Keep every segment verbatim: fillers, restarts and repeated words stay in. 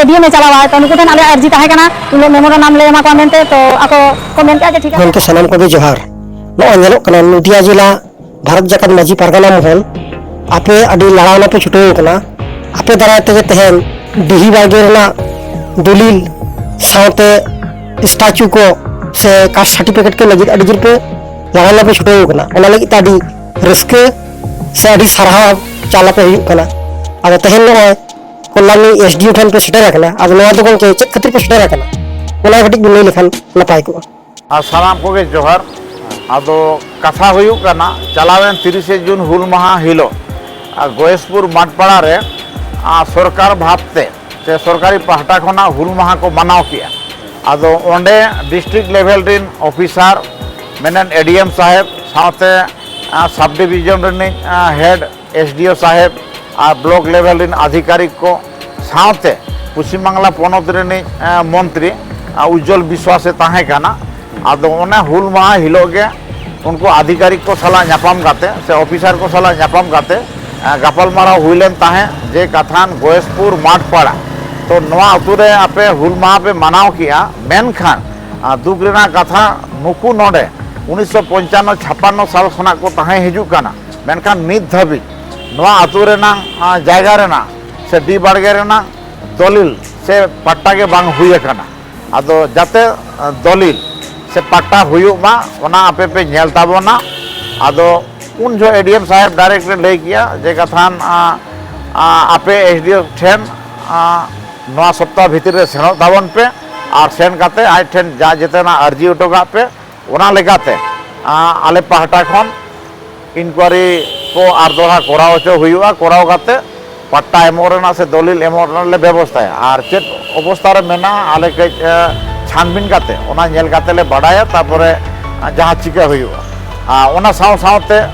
ᱮᱰᱤᱭᱮᱢ ᱮ ᱪᱟᱞᱟᱣᱟ, ᱛᱚ ᱱᱩᱠᱩ ᱴᱷᱮᱱ ᱟᱞᱮᱭᱟᱜ ᱟᱨᱡᱤ ᱛᱟᱦᱮᱸ ᱠᱟᱱᱟ, ᱩᱱ ᱦᱤᱞᱳᱜ ᱢᱮᱢᱳᱨᱮᱱᱰᱟᱢ ᱞᱮ ᱮᱢᱟ ᱠᱚᱣᱟ ᱢᱮᱱᱛᱮ, ᱛᱚ ᱟᱠᱚ ᱠᱚ ᱢᱮᱱ ᱠᱮᱜᱼᱟ ᱡᱮ ᱴᱷᱤᱠ ᱟᱪᱷᱮ᱾ ᱜᱚᱢᱠᱮ, ᱥᱟᱱᱟᱢ ᱠᱚᱜᱮ ᱡᱚᱦᱟᱨ᱾ ᱱᱚᱜᱼᱚᱭ ᱧᱮᱞᱚᱜ ᱠᱟᱱᱟ, ᱱᱚᱫᱤᱭᱟ ᱡᱮᱞᱟ ᱵᱷᱟᱨᱚᱛ ᱡᱟᱠᱟᱛ ᱢᱟᱹᱡᱷᱤ ᱯᱟᱨᱜᱟᱱᱟ ᱢᱚᱦᱚᱞ, ᱟᱯᱮ ᱟᱹᱰᱤ ᱞᱟᱲᱟᱣᱱᱟ ᱯᱮ ᱪᱷᱩᱴᱟᱹᱣ ᱠᱟᱱᱟ᱾ ᱟᱯᱮ ᱫᱟᱨᱟᱭ ᱛᱮᱜᱮ ᱛᱮᱦᱮᱧ ᱰᱤᱦᱤ ᱵᱟᱲᱜᱮ ᱨᱮᱱᱟᱜ ᱫᱚᱞᱤᱞ ᱥᱟᱶᱛᱮ ᱥᱴᱟᱪᱩ ᱠᱚ ᱥᱮ ᱠᱟᱥᱴ ᱥᱟᱨᱴᱤᱯᱷᱤᱠᱮᱴ ᱠᱚ ᱞᱟᱹᱜᱤᱫ ᱟᱹᱰᱤ ᱡᱳᱨ ᱯᱮ ᱞᱟᱲᱟᱣᱱᱟ ᱯᱮ ᱪᱷᱩᱴᱟᱹᱣ ᱠᱟᱱᱟ᱾ ᱚᱱᱟ ᱞᱟᱹᱜᱤᱫ ᱛᱮ ᱟᱹᱰᱤ ᱨᱟᱹᱥᱠᱟᱹ ᱥᱮ ᱟᱹᱰᱤ ᱥᱟᱨᱦᱟᱣ ᱪᱟᱞ ᱟᱯᱮ ᱦᱩᱭᱩᱜ ᱠᱟᱱᱟ᱾ ᱟᱫᱚ ᱛᱮᱦᱮᱧ ᱱᱚᱜᱼᱚᱭ ᱠᱚᱞᱞᱟᱱᱤ ᱮᱥ ᱰᱤ ᱳ ᱴᱷᱮᱱ ᱯᱮ ᱥᱮᱴᱮᱨ ᱟᱠᱟᱱᱟ᱾ ᱟᱫᱚ ᱱᱚᱣᱟ ᱫᱚ ᱜᱚᱢᱠᱮ ᱪᱮᱫ ᱠᱷᱟᱹᱛᱤᱨ ᱯᱮ ᱥᱮᱴᱮᱨ ᱟᱠᱟᱱᱟ, ᱚᱱᱟ ᱠᱟᱹᱴᱤᱡ ᱵᱤᱱ ᱞᱟᱹᱭ ᱞᱮᱠᱷᱟᱱ ᱱᱟᱯᱟᱭ ᱠᱚᱜᱼᱟ᱾ ᱟᱨ ᱥᱟᱱᱟᱢ ᱠᱚᱜᱮ ᱡᱚᱦᱟᱨ᱾ ᱟᱫᱚ ᱠᱟᱛᱷᱟ ᱦᱩᱭᱩᱜ ᱠᱟᱱᱟ, ᱪᱟᱞᱟᱣᱮᱱ ᱛᱤᱨᱤᱥᱮ ᱡᱩᱱ ᱦᱩᱞ ᱢᱟᱦᱟ ᱦᱤᱞᱳᱜ, ᱟᱨ ᱜᱚᱭᱮᱥᱯᱩᱨ ᱢᱟᱴᱯᱟᱲᱟ ᱨᱮ, ᱟᱨ ᱥᱚᱨᱠᱟᱨ ᱵᱷᱟᱵᱽᱛᱮ ᱥᱮ ᱥᱚᱨᱠᱟᱨᱤ ᱯᱟᱦᱴᱟ ᱠᱷᱚᱱᱟᱜ ᱦᱩᱞ ᱢᱟᱦᱟ ᱠᱚ ᱢᱟᱱᱟᱣ ᱠᱮᱜᱼᱟ᱾ ᱟᱫᱚ ᱚᱸᱰᱮ ᱰᱤᱥᱴᱨᱤᱠᱴ ᱞᱮᱵᱷᱮᱞ ᱨᱮᱱ ᱚᱯᱷᱤᱥᱟᱨ, ᱢᱮᱱᱮᱱ ᱮ ᱰᱤ ᱮᱢ ᱥᱟᱦᱮᱵᱽ ᱥᱟᱶᱛᱮ, ᱟᱨ ᱥᱟᱵᱽ ᱰᱤᱵᱷᱤᱡᱚᱱ ᱨᱤᱱᱤᱡ, ᱟᱨ ᱦᱮᱰ ᱮᱥ ᱰᱤ ᱳ ᱥᱟᱦᱮᱵᱽ ᱟᱨ ᱵᱞᱚᱠ ᱞᱮᱵᱷᱮᱞ ᱨᱮᱱ ᱟᱫᱷᱤᱠᱟᱨᱤᱠ ᱠᱚ ᱥᱟᱶᱛᱮ ᱯᱚᱥᱪᱤᱢ ᱵᱟᱝᱞᱟ ᱯᱚᱱᱚᱛ ᱨᱤᱱᱤᱡ, ᱮ, ᱢᱚᱱᱛᱨᱤ, ᱟ, ᱩᱡᱡᱚᱞ ᱵᱤᱥᱣᱟᱥ ᱮ ᱛᱟᱦᱮᱸ ᱠᱟᱱᱟ᱾ ᱟᱫᱚ ᱚᱱᱟ ᱦᱩᱞ ᱢᱟᱦᱟ ᱦᱤᱞᱳᱜ ᱜᱮ ᱩᱱᱠᱩ ᱟᱫᱷᱤᱠᱟᱨᱤᱠ ᱠᱚ ᱥᱟᱞᱟᱜ ᱧᱟᱯᱟᱢ ᱠᱟᱛᱮ ᱥᱮ ᱚᱯᱷᱤᱥᱟᱨ ᱠᱚ ᱥᱟᱞᱟᱜ ᱧᱟᱯᱟᱢ ᱠᱟᱛᱮ, ᱮ, ᱜᱟᱯᱟᱞᱢᱟᱨᱟᱣ ᱦᱩᱭ ᱞᱮᱱ ᱛᱟᱦᱮᱸᱫ ᱡᱮ ᱠᱟᱛᱷᱟᱱ ᱜᱚᱭᱮᱥᱯᱩᱨ ᱢᱟᱴᱯᱟᱲᱟ, ᱛᱚ ᱱᱚᱣᱟ ᱟᱹᱛᱩ ᱨᱮ ᱟᱯᱮ ᱦᱩᱞ ᱢᱟᱦᱟ ᱯᱮ ᱢᱟᱱᱟᱣ ᱠᱮᱜᱼᱟ, ᱢᱮᱱᱠᱷᱟᱱ, ᱟ, ᱫᱩᱠ ᱨᱮᱱᱟᱜ ᱠᱟᱛᱷᱟ, ᱱᱩᱠᱩ ᱱᱚᱰᱮ ᱩᱱᱤᱥᱥᱚ ᱯᱚᱧᱪᱟᱱᱱᱚ ᱪᱷᱟᱯᱟᱱᱱᱚ ᱥᱟᱞ ᱠᱷᱚᱱᱟᱜ ᱠᱚ ᱛᱟᱦᱮᱸ ᱦᱤᱡᱩᱜ ᱠᱟᱱᱟ, ᱢᱮᱱᱠᱷᱟᱱ ᱱᱤᱛ ᱫᱷᱟᱹᱵᱤᱡ ᱱᱚᱣᱟ ᱟᱹᱛᱩ ᱨᱮᱱᱟᱜ, ᱟ, ᱡᱟᱭᱜᱟ ᱨᱮᱱᱟᱜ ᱥᱮ ᱰᱤ ᱵᱟᱲᱜᱮ ᱨᱮᱱᱟᱜ ᱫᱚᱞᱤᱞ ᱥᱮ ᱯᱟᱴᱴᱟ ᱜᱮ ᱵᱟᱝ ᱦᱩᱭ ᱟᱠᱟᱱᱟ᱾ ᱟᱫᱚ ᱡᱟᱛᱮ, ᱟ, ᱫᱚᱞᱤᱞ ᱥᱮ ᱯᱟᱴᱴᱟ ᱦᱩᱭᱩᱜ ᱢᱟ, ᱚᱱᱟ ᱟᱯᱮ ᱯᱮ ᱧᱮᱞ ᱛᱟᱵᱚᱱᱟ᱾ ᱟᱫᱚ ᱩᱱ ᱡᱚᱦᱚᱜ ᱮ ᱰᱤ ᱮᱢ ᱥᱟᱦᱮᱵᱽ ᱰᱟᱭᱨᱮᱠᱴ ᱮ ᱞᱟᱹᱭ ᱠᱮᱜᱼᱟ ᱡᱮ, ᱠᱟᱛᱷᱟᱱ, ᱟ, ᱟ, ᱟᱯᱮ ᱮᱥ ᱰᱤ ᱳ ᱴᱷᱮᱱ, ᱟ, ᱱᱚᱣᱟ ᱥᱚᱯᱛᱟᱦᱚ ᱵᱷᱤᱛᱤᱨ ᱨᱮ ᱥᱮᱱᱚᱜ ᱛᱟᱵᱚᱱ ᱯᱮ ᱟᱨ ᱥᱮᱱ ᱠᱟᱛᱮ ᱟᱡ ᱴᱷᱮᱱ ᱡᱟ ᱡᱮᱛᱮᱱᱟᱜ ᱟᱨᱡᱤ ᱦᱚᱴᱚ ᱠᱟᱜ ᱯᱮ᱾ ᱚᱱᱟ ᱞᱮᱠᱟᱛᱮ, ᱟ, ᱟᱞᱮ ᱯᱟᱦᱴᱟ ᱠᱷᱚᱱ ᱤᱱᱠᱩᱣᱟᱨᱤ ᱠᱚ ᱟᱨ ᱫᱚᱦᱲᱟ ᱠᱚᱨᱟᱣ ᱦᱚᱪᱚ ᱦᱩᱭᱩᱜᱼᱟ᱾ ᱠᱚᱨᱟᱣ ᱠᱟᱛᱮ ᱯᱟᱴᱴᱟ ᱮᱢᱚᱜ ᱨᱮᱱᱟᱜ ᱥᱮ ᱫᱚᱞᱤᱞ ᱮᱢᱚᱜ ᱨᱮᱱᱟᱜ ᱞᱮ ᱵᱮᱵᱚᱥᱛᱷᱟᱭᱟ᱾ ᱟᱨ ᱪᱮᱫ ᱚᱵᱚᱥᱛᱷᱟ ᱨᱮ ᱢᱮᱱᱟᱜᱼᱟ, ᱟᱞᱮ ᱠᱟᱹᱡ, ᱮ, ᱪᱷᱟᱱᱵᱤᱱ ᱠᱟᱛᱮ ᱚᱱᱟ ᱧᱮᱞ ᱠᱟᱛᱮ ᱞᱮ ᱵᱟᱰᱟᱭᱟ, ᱛᱟᱨᱯᱚᱨᱮ, ᱟ, ᱡᱟᱦᱟᱸ ᱪᱤᱠᱟᱹ ᱦᱩᱭᱩᱜᱼᱟ᱾ ᱟᱨ ᱚᱱᱟ ᱥᱟᱶ ᱥᱟᱶᱛᱮ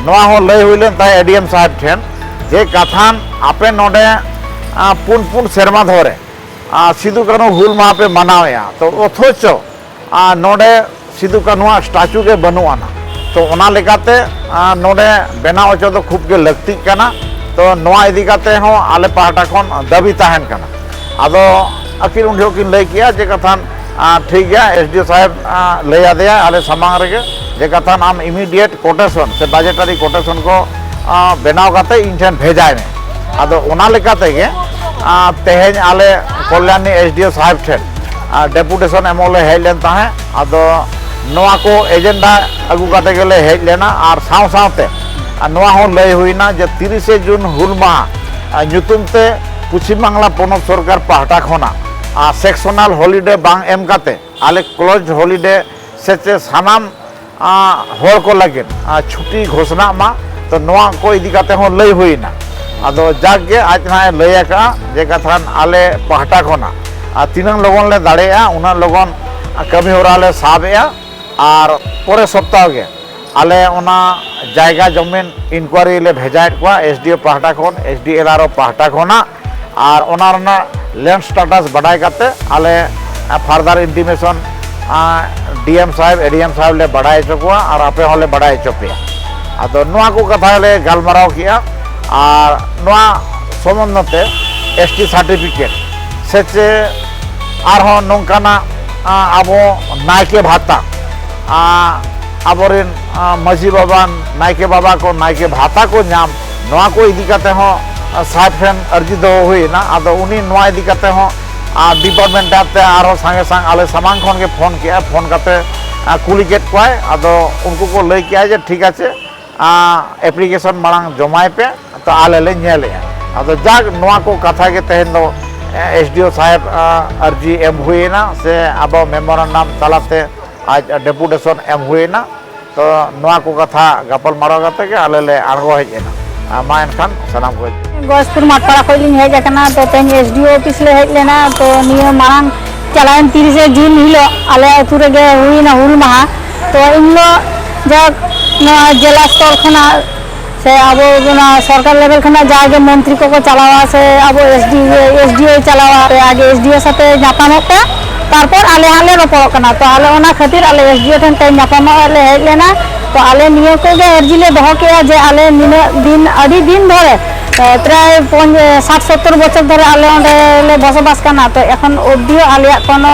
ᱱᱚᱣᱟ ᱦᱚᱸ ᱞᱟᱹᱭ ᱦᱩᱭ ᱞᱮᱱ ᱛᱟᱦᱮᱸᱫ ᱮ ᱰᱤ ᱮᱢ ᱥᱟᱦᱮᱵᱽ ᱴᱷᱮᱱ ᱡᱮ, ᱠᱟᱛᱷᱟᱱ ᱟᱯᱮ ᱱᱚᱰᱮ, ᱟ, ᱯᱩᱱ ᱯᱩᱱ ᱥᱮᱨᱢᱟ ᱫᱷᱚᱨᱮ, ᱟ, ᱥᱤᱫᱩ ᱠᱟᱹᱱᱦᱩ ᱦᱩᱞ ᱢᱟᱦᱟ ᱯᱮ ᱢᱟᱱᱟᱣᱮᱫᱼᱟ, ᱛᱚ ᱚᱛᱷᱚᱪᱚ ᱟᱨ ᱱᱚᱰᱮ ᱥᱤᱫᱩ ᱠᱟᱹᱱᱦᱩᱣᱟᱜ ᱥᱴᱟᱪᱩ ᱜᱮ ᱵᱟᱹᱱᱩᱜ ᱟᱱᱟ᱾ ᱛᱚ ᱚᱱᱟ ᱞᱮᱠᱟᱛᱮ, ᱟᱨ ᱱᱚᱰᱮ ᱵᱮᱱᱟᱣ ᱦᱚᱪᱚ ᱫᱚ ᱠᱷᱩᱵ ᱜᱮ ᱞᱟᱹᱠᱛᱤᱜ ᱠᱟᱱᱟ᱾ ᱛᱚ ᱱᱚᱣᱟ ᱤᱫᱤ ᱠᱟᱛᱮ ᱦᱚᱸ ᱟᱞᱮ ᱯᱟᱦᱴᱟ ᱠᱷᱚᱱ ᱫᱟᱹᱵᱤ ᱛᱟᱦᱮᱱ ᱠᱟᱱᱟ᱾ ᱟᱫᱚ ᱟᱹᱠᱤᱱ ᱩᱱ ᱡᱚᱦᱚᱜ ᱠᱤᱱ ᱞᱟᱹᱭ ᱠᱮᱜᱼᱟ ᱡᱮ ᱠᱟᱛᱷᱟᱱ, ᱟᱸ, ᱴᱷᱤᱠ ᱜᱮᱭᱟ, ᱮᱥ ᱰᱤ ᱳ ᱥᱟᱦᱮᱵᱽ, ᱟᱸ, ᱞᱟᱹᱭ ᱟᱫᱮᱭᱟ ᱟᱞᱮ ᱥᱟᱢᱟᱝ ᱨᱮᱜᱮ ᱡᱮ ᱠᱟᱛᱷᱟᱱ ᱟᱢ immediate quotation ᱥᱮ budgetary quotation ᱠᱚ, ᱟᱸ, ᱵᱮᱱᱟᱣ ᱠᱟᱛᱮ ᱤᱧ ᱴᱷᱮᱱ ᱵᱷᱮᱡᱟᱭ ᱢᱮ᱾ ᱟᱫᱚ ᱚᱱᱟ ᱞᱮᱠᱟ ᱛᱮᱜᱮ, ᱟᱸ, ᱛᱮᱦᱮᱧ ᱟᱞᱮ ᱠᱚᱞᱭᱟᱱᱤ ᱮᱥ ᱰᱤ ᱳ ᱥᱟᱦᱮᱵᱽ ᱴᱷᱮᱱ, ᱟᱸ, deputation ᱮᱢᱚᱜ ᱞᱮ ᱦᱮᱡ ᱞᱮᱱ ᱛᱟᱦᱮᱸᱫ᱾ ᱟᱫᱚ ᱱᱚᱣᱟ ᱠᱚ agenda ᱟᱹᱜᱩ ᱠᱟᱛᱮ ᱜᱮᱞᱮ ᱦᱮᱡ ᱞᱮᱱᱟ᱾ ᱟᱨ ᱥᱟᱶ ᱥᱟᱶᱛᱮ, ᱟᱨ ᱱᱚᱣᱟ ᱦᱚᱸ ᱞᱟᱹᱭ ᱦᱩᱭᱱᱟ ᱡᱮ ᱛᱤᱨᱤᱥᱮ ᱡᱩᱱ ᱦᱩᱞ ᱢᱟᱦᱟ, ᱟᱸ, ᱧᱩᱛᱩᱢ ᱛᱮ ᱯᱚᱪᱷᱤᱢ ᱵᱟᱝᱞᱟ ᱯᱚᱱᱚᱛ ᱥᱚᱨᱠᱟᱨ ᱯᱟᱦᱴᱟ ᱠᱷᱚᱱᱟᱜ, ᱟᱸ, sectional holiday ᱵᱟᱝ ᱮᱢ ᱠᱟᱛᱮ ᱟᱞᱮ closed holiday ᱥᱮ ᱪᱮ ᱥᱟᱱᱟᱢ, ᱟᱸ, ᱦᱚᱲ ᱠᱚ ᱞᱟᱹᱜᱤᱫ, ᱟᱸ, ᱪᱷᱩᱴᱤ ᱜᱷᱳᱥᱱᱟᱜ ᱢᱟ᱾ ᱛᱚ ᱱᱚᱣᱟ ᱠᱚ ᱤᱫᱤ ᱠᱟᱛᱮ ᱦᱚᱸ ᱞᱟᱹᱭ ᱦᱩᱭᱱᱟ᱾ ᱟᱫᱚ ᱡᱟᱠ ᱜᱮ ᱟᱡ ᱱᱟᱦᱟᱜ ᱮ ᱞᱟᱹᱭ ᱟᱠᱟᱫᱼᱟ ᱡᱮ ᱠᱟᱛᱷᱟᱱ ᱟᱞᱮ ᱯᱟᱦᱴᱟ ᱠᱷᱚᱱᱟᱜ, ᱟᱨ ᱛᱤᱱᱟᱹᱝ ᱞᱚᱜᱚᱱ ᱞᱮ ᱫᱟᱲᱮᱭᱟᱜᱼᱟ ᱩᱱᱟᱹᱜ ᱞᱚᱜᱚᱱ ᱠᱟᱹᱢᱤ ᱦᱚᱨᱟ ᱞᱮ ᱥᱟᱵᱮᱜᱼᱟ᱾ ᱟᱨ ᱯᱚᱨᱮ ᱥᱚᱯᱛᱟᱦᱚ ᱜᱮ ᱟᱞᱮ ᱚᱱᱟ ᱡᱟᱭᱜᱟ ᱡᱚᱢᱤᱱ inquiry ᱞᱮ ᱵᱷᱮᱡᱟᱭᱮᱫ ᱠᱚᱣᱟ, ᱮᱥ ᱰᱤ ᱳ ᱯᱟᱦᱴᱟ ᱠᱷᱚᱱ, ᱮᱥ ᱰᱤ ᱮᱞ ᱟᱨ ᱳ ᱯᱟᱦᱴᱟ ᱠᱷᱚᱱᱟᱜ, ᱟᱨ ᱚᱱᱟ ᱨᱮᱱᱟᱜ land status ᱵᱟᱰᱟᱭ ᱠᱟᱛᱮ ᱟᱞᱮ, ᱟ, further intimation, ᱟ, ᱰᱤ ᱮᱢ ᱥᱟᱦᱮᱵᱽ, ᱮ ᱰᱤ ᱮᱢ ᱥᱟᱦᱮᱵᱽ ᱞᱮ ᱵᱟᱰᱟᱭ ᱦᱚᱪᱚ ᱠᱚᱣᱟ ᱟᱨ ᱟᱯᱮ ᱦᱚᱸᱞᱮ ᱵᱟᱰᱟᱭ ᱦᱚᱪᱚ ᱯᱮᱭᱟ᱾ ᱟᱫᱚ ᱱᱚᱣᱟ ᱠᱚ ᱠᱟᱛᱷᱟ ᱞᱮ ᱜᱟᱞᱢᱟᱨᱟᱣ ᱠᱮᱜᱼᱟ᱾ ᱟᱨ ᱱᱚᱣᱟ ᱥᱚᱢᱵᱚᱱᱫᱷᱚ ᱛᱮ ᱮᱥ ᱴᱤ certificate ᱥᱮ ᱪᱮ ᱟᱨᱦᱚᱸ ᱱᱚᱝᱠᱟᱱᱟᱜ, ᱟ, ᱟᱵᱚ ᱱᱟᱭᱠᱮ ᱵᱷᱟᱛᱟ, ᱟ, ᱟᱵᱚᱨᱮᱱ, ᱟ, ᱢᱟᱹᱡᱷᱤ ᱵᱟᱵᱟ, ᱱᱟᱭᱠᱮ ᱵᱟᱵᱟ ᱠᱚ ᱱᱟᱭᱠᱮ ᱵᱷᱟᱛᱟ ᱠᱚ ᱧᱟᱢ, ᱱᱚᱣᱟ ᱠᱚ ᱤᱫᱤ ᱠᱟᱛᱮ ᱦᱚᱸ, ᱟ, ᱥᱟᱦᱮᱵᱽ ᱴᱷᱮᱱ ᱟᱹᱨᱡᱤ ᱫᱚᱦᱚ ᱦᱩᱭᱮᱱᱟ᱾ ᱟᱫᱚ ᱩᱱᱤ ᱱᱚᱣᱟ ᱤᱫᱤ ᱠᱟᱛᱮ ᱦᱚᱸ, ᱟ, department ᱛᱮ ᱟᱨᱦᱚᱸ ᱥᱟᱸᱜᱮ ᱥᱟᱝ ᱟᱞᱮ ᱥᱟᱢᱟᱝ ᱠᱷᱚᱱ ᱜᱮ ᱯᱷᱳᱱ ᱠᱮᱜᱼᱟ, ᱯᱷᱳᱱ ᱠᱟᱛᱮ, ᱟ, ᱠᱩᱞᱤ ᱠᱮᱫ ᱠᱚᱣᱟᱭ᱾ ᱟᱫᱚ ᱩᱱᱠᱩ ᱠᱚ ᱞᱟᱹᱭ ᱠᱮᱜᱼᱟ ᱡᱮ ᱴᱷᱤᱠ ᱟᱪᱷᱮ, ᱟ, application ᱢᱟᱲᱟᱝ ᱡᱚᱢᱟᱭ ᱯᱮ, ᱛᱚ ᱟᱞᱮ ᱞᱮ ᱧᱮᱞᱮᱜᱼᱟ᱾ ᱟᱫᱚ ᱡᱟᱠ, ᱱᱚᱣᱟ ᱠᱚ ᱠᱟᱛᱷᱟ ᱜᱮ ᱛᱮᱦᱮᱧ ᱫᱚ, ᱮ, ᱮᱥ ᱰᱤ ᱳ ᱥᱟᱦᱮᱵᱽ, ᱟ, ᱟᱹᱨᱡᱤ ᱮᱢ ᱦᱩᱭᱮᱱᱟ, ᱥᱮ ᱟᱵᱚ memorandum ᱛᱟᱞᱟᱛᱮ ᱟᱡ deputation ᱮᱢ ᱦᱩᱭᱮᱱᱟ᱾ ᱛᱚ ᱱᱚᱣᱟ ᱠᱚ ᱠᱟᱛᱷᱟ ᱜᱟᱯᱟᱞ ᱢᱟᱨᱟᱣ ᱠᱟᱛᱮ ᱜᱮ ᱟᱞᱮ ᱞᱮ ᱟᱬᱜᱚ ᱦᱮᱡ ᱮᱱᱟ᱾ ᱟ, ᱢᱟ ᱮᱱᱠᱷᱟᱱ ᱥᱟᱱᱟᱢ ᱠᱚ᱾ ᱜᱚᱡᱽᱯᱩᱨ ᱢᱟᱴᱯᱟᱲᱟ ᱠᱷᱚᱱ ᱞᱤᱧ ᱦᱮᱡ ᱟᱠᱟᱱᱟ᱾ ᱛᱚ ᱛᱮᱦᱮᱧ ᱮᱥ ᱰᱤ ᱳ ᱚᱯᱷᱤᱥ ᱞᱮ ᱦᱮᱡ ᱞᱮᱱᱟ᱾ ᱛᱚ ᱱᱤᱭᱟᱹ ᱢᱟᱲᱟᱝ ᱪᱟᱞᱟᱣᱮᱱ ᱛᱤᱨᱤᱥᱮ ᱡᱩᱱ ᱦᱤᱞᱳᱜ ᱟᱞᱮ ᱟᱹᱛᱩ ᱨᱮᱜᱮ ᱦᱩᱭᱱᱟ ᱦᱩᱞ ᱢᱟᱦᱟ᱾ ᱛᱚ ᱤᱧ ᱫᱚ ᱡᱟᱠ ᱱᱚᱣᱟ ᱡᱮᱞᱟ ᱥᱛᱚᱨ ᱠᱷᱚᱱᱟᱜ ᱥᱮ ᱟᱵᱚ ᱚᱱᱟ ᱥᱚᱨᱠᱟᱨ level ᱠᱷᱚᱱᱟᱜ ᱡᱟᱦᱟᱸᱭ ᱜᱮ ᱢᱚᱱᱛᱨᱤ ᱠᱚᱠᱚ ᱪᱟᱞᱟᱣᱟ ᱥᱮ ᱟᱵᱚ ᱮᱥ ᱰᱤ ᱳ, ᱮᱥ ᱰᱤ ᱳ ᱪᱟᱞᱟᱣᱟ, ᱥᱮ ᱟᱜᱮ ᱮᱥ ᱰᱤ ᱳ ᱥᱟᱛᱮ ᱧᱟᱯᱟᱢᱚᱜ ᱯᱮ, ᱛᱟᱨᱯᱚᱨ ᱟᱞᱮ ᱦᱟᱸᱜ ᱞᱮ ᱨᱚᱯᱚᱲᱚᱜ ᱠᱟᱱᱟ᱾ ᱛᱚ ᱟᱞᱮ ᱚᱱᱟ ᱠᱷᱟᱹᱛᱤᱨ ᱟᱞᱮ ᱮᱥ ᱰᱤ ᱳ ᱴᱷᱮᱱ ᱛᱮᱦᱮᱧ ᱧᱟᱯᱟᱢᱚᱜ ᱞᱮ ᱦᱮᱡ ᱞᱮᱱᱟ᱾ ᱛᱚ ᱟᱞᱮ ᱱᱤᱭᱟᱹ ᱠᱚᱜᱮ ᱟᱹᱨᱡᱤ ᱞᱮ ᱫᱚᱦᱚ ᱠᱮᱜᱼᱟ ᱡᱮ ᱟᱞᱮ ᱱᱤᱱᱟᱹᱜ ᱫᱤᱱ, ᱟᱹᱰᱤ ᱫᱤᱱ ᱫᱷᱚᱨᱮ ᱯᱨᱟᱭ ᱯᱚᱧ- ᱥᱟᱴ ᱥᱚᱛᱛᱚᱨ ᱵᱚᱪᱷᱚᱨ ᱫᱷᱚᱨᱮ ᱟᱞᱮ ᱚᱸᱰᱮ ᱞᱮ ᱵᱚᱥᱚᱵᱟᱥ ᱠᱟᱱᱟ, ᱛᱚ ᱮᱠᱷᱚᱱ ᱚᱵᱫᱤ ᱦᱚᱸ ᱟᱞᱮᱭᱟᱜ ᱠᱳᱱᱳ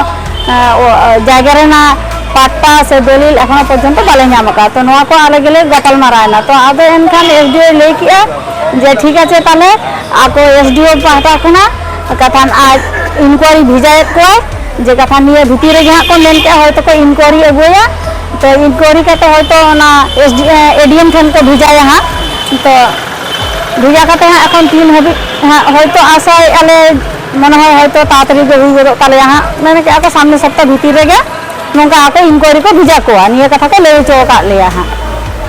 ᱮ, ᱚ, ᱡᱟᱭᱜᱟ ᱨᱮᱱᱟᱜ ᱯᱟᱴᱴᱟ ᱥᱮ ᱫᱚᱞᱤᱞ ᱮᱠᱷᱚᱱᱳ ᱯᱚᱨᱡᱚᱱᱛᱚ ᱵᱟᱞᱮ ᱧᱟᱢ ᱟᱠᱟᱫᱼᱟ᱾ ᱛᱚ ᱱᱚᱣᱟ ᱠᱚ ᱟᱞᱮ ᱜᱮᱞᱮ ᱜᱟᱯᱟᱞ ᱢᱟᱨᱟᱣ ᱮᱱᱟ᱾ ᱛᱚ ᱟᱫᱚ ᱮᱱᱠᱷᱟᱱ ᱮᱥ ᱰᱤ ᱳᱭ ᱞᱟᱹᱭ ᱠᱮᱜᱼᱟ ᱡᱮ ᱴᱷᱤᱠ ᱟᱪᱷᱮ, ᱛᱟᱦᱚᱞᱮ ᱟᱠᱚ ᱮᱥ ᱰᱤ ᱳ ᱯᱟᱦᱴᱟ ᱠᱷᱚᱱᱟᱜ ᱠᱟᱛᱷᱟᱱ ᱟᱡ ᱤᱱᱠᱩᱣᱟᱨᱤ ᱵᱷᱮᱡᱟᱭᱮᱫ ᱠᱚᱣᱟᱭ, ᱡᱮ ᱠᱟᱛᱷᱟ ᱱᱤᱭᱟᱹ ᱵᱷᱤᱛᱤᱨ ᱨᱮᱜᱮ ᱦᱟᱸᱜ ᱠᱚ ᱢᱮᱱ ᱠᱮᱜᱼᱟ, ᱦᱚᱭᱛᱳ ᱠᱚ ᱤᱱᱠᱩᱣᱟᱨᱤ ᱟᱹᱜᱩᱭᱟ᱾ ᱛᱚ ᱤᱱᱠᱩᱣᱟᱨᱤ ᱠᱟᱛᱮ ᱦᱚᱭᱛᱳ ᱚᱱᱟ ᱮᱥ ᱰᱤ, ᱮ, ᱮ ᱰᱤ ᱮᱢ ᱴᱷᱮᱱ ᱠᱚ ᱵᱷᱮᱡᱟᱭᱟ ᱦᱟᱸᱜ᱾ ᱛᱚ ᱵᱷᱮᱡᱟ ᱠᱟᱛᱮ ᱦᱟᱸᱜ ᱮᱠᱷᱚᱱ ᱛᱤᱱ ᱦᱟᱹᱵᱤᱡ ᱦᱟᱸᱜ ᱦᱚᱭᱛᱳ ᱟᱥᱟᱭᱮᱫᱼᱟ ᱞᱮ, ᱢᱚᱱᱮ ᱦᱚᱭ ᱦᱚᱭᱛᱳ ᱛᱟᱲᱟᱛᱟᱲᱤ ᱜᱮ ᱦᱩᱭ ᱜᱚᱫᱚᱜ ᱛᱟᱞᱮᱭᱟ ᱦᱟᱸᱜ, ᱢᱮᱱ ᱠᱮᱜᱼᱟ ᱠᱚ ᱥᱟᱢᱱᱮ ᱥᱚᱯᱛᱟ ᱵᱷᱤᱛᱤᱨ ᱨᱮᱜᱮ ᱱᱚᱝᱠᱟ ᱟᱠᱚ ᱤᱱᱠᱩᱣᱟᱨᱤ ᱠᱚ ᱵᱷᱮᱡᱟ ᱠᱚᱣᱟ, ᱱᱤᱭᱟᱹ ᱠᱟᱛᱷᱟ ᱠᱚ ᱞᱟᱹᱭ ᱦᱚᱪᱚ ᱟᱠᱟᱫ ᱞᱮᱭᱟ ᱦᱟᱸᱜ᱾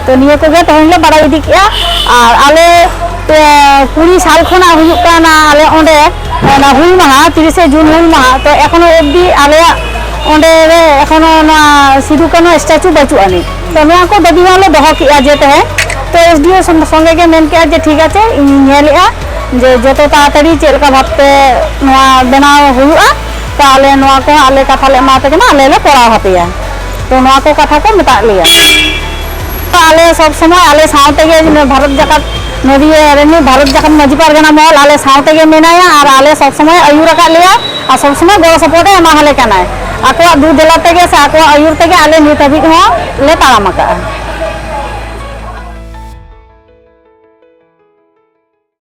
ᱛᱚ ᱱᱤᱭᱟᱹ ᱠᱚᱜᱮ ᱛᱮᱦᱮᱧ ᱞᱮ ᱵᱟᱲᱟᱭ ᱤᱫᱤ ᱠᱮᱜᱼᱟ᱾ ᱟᱨ ᱟᱞᱮ, ᱮ, ᱠᱩᱲᱤ ᱥᱟᱞ ᱠᱷᱚᱱᱟᱜ ᱦᱩᱭᱩᱜ ᱠᱟᱱᱟ ᱟᱞᱮ ᱚᱸᱰᱮ ᱚᱱᱟ ᱦᱩᱞ ᱢᱟᱦᱟ, ᱛᱤᱨᱤᱥᱮ ᱡᱩᱱ ᱦᱩᱞ ᱢᱟᱦᱟ, ᱛᱚ ᱮᱠᱷᱚᱱᱳ ᱚᱵᱫᱤ ᱟᱞᱮᱭᱟᱜ ᱚᱸᱰᱮ ᱨᱮ ᱮᱠᱷᱚᱱᱳ ᱱᱚᱣᱟ ᱥᱤᱫᱩ ᱠᱟᱹᱱᱦᱩ ᱥᱴᱮᱪᱩ ᱵᱟᱹᱪᱩᱜ ᱟᱹᱱᱤᱡ᱾ ᱛᱚ ᱱᱚᱣᱟ ᱠᱚ ᱫᱟᱹᱵᱤ ᱢᱟ ᱞᱮ ᱫᱚᱦᱚ ᱠᱮᱜᱼᱟ ᱡᱮ ᱛᱟᱦᱮᱸ, ᱛᱚ ᱮᱥ ᱰᱤ ᱳ ᱥᱚᱝ-, ᱥᱚᱸᱜᱮ ᱜᱮ ᱢᱮᱱ ᱠᱮᱜᱼᱟ ᱡᱮ ᱴᱷᱤᱠ ᱟᱪᱷᱮ, ᱤᱧᱤᱧ ᱧᱮᱞᱮᱜᱼᱟ ᱡᱮ ᱡᱚᱛᱚ ᱛᱟᱲᱟᱛᱟᱲᱤ ᱪᱮᱫ ᱞᱮᱠᱟ ᱵᱷᱟᱵᱛᱮ ᱱᱚᱣᱟ ᱵᱮᱱᱟᱣ ᱦᱩᱭᱩᱜᱼᱟ, ᱛᱚ ᱟᱞᱮ ᱱᱚᱣᱟ ᱠᱚ ᱟᱞᱮ ᱠᱟᱛᱷᱟ ᱞᱮ ᱮᱢᱟ ᱯᱮ ᱠᱟᱱᱟ, ᱟᱞᱮ ᱞᱮ ᱠᱚᱨᱟᱣ ᱟᱯᱮᱭᱟ᱾ ᱛᱚ ᱱᱚᱣᱟ ᱠᱚ ᱠᱟᱛᱷᱟ ᱠᱚ ᱢᱮᱛᱟᱜ ᱞᱮᱭᱟ᱾ ᱛᱚ ᱟᱞᱮ ᱥᱚᱵ ᱥᱚᱢᱚᱭ ᱟᱞᱮ ᱥᱟᱶ ᱛᱮᱜᱮ ᱵᱷᱟᱨᱚᱛ ᱡᱟᱠᱟᱛ ᱱᱚᱫᱤᱭᱟ ᱨᱤᱱᱤᱡ ᱵᱷᱟᱨᱚᱛ ᱡᱟᱠᱟᱛ ᱢᱟᱹᱡᱷᱤ ᱯᱟᱨᱜᱟᱱᱟ ᱢᱚᱦᱚᱞ ᱟᱞᱮ ᱥᱟᱶ ᱛᱮᱜᱮ ᱢᱮᱱᱟᱭᱟ ᱟᱨ ᱟᱞᱮ ᱥᱚᱵ ᱥᱚᱢᱚᱭ ᱟᱹᱭᱩᱨ ᱟᱠᱟᱫ ᱞᱮᱭᱟ ᱟᱨ ᱥᱚᱵ ᱥᱚᱢᱚᱭ ᱜᱚᱲᱚ ᱥᱚᱯᱚᱦᱚᱫ ᱮ ᱮᱢᱟ ᱞᱮ ᱠᱟᱱᱟᱭ᱾ ᱟᱠᱚᱣᱟᱜ ᱫᱩ ᱫᱮᱞᱟ ᱛᱮᱜᱮ ᱥᱮ ᱟᱠᱚᱣᱟᱜ ᱟᱹᱭᱩᱨ ᱛᱮᱜᱮ ᱟᱞᱮ ᱱᱤᱛ ᱦᱟᱹᱵᱤᱡ ᱦᱚᱸ ᱞᱮ ᱛᱟᱲᱟᱢ ᱟᱠᱟᱫᱼᱟ᱾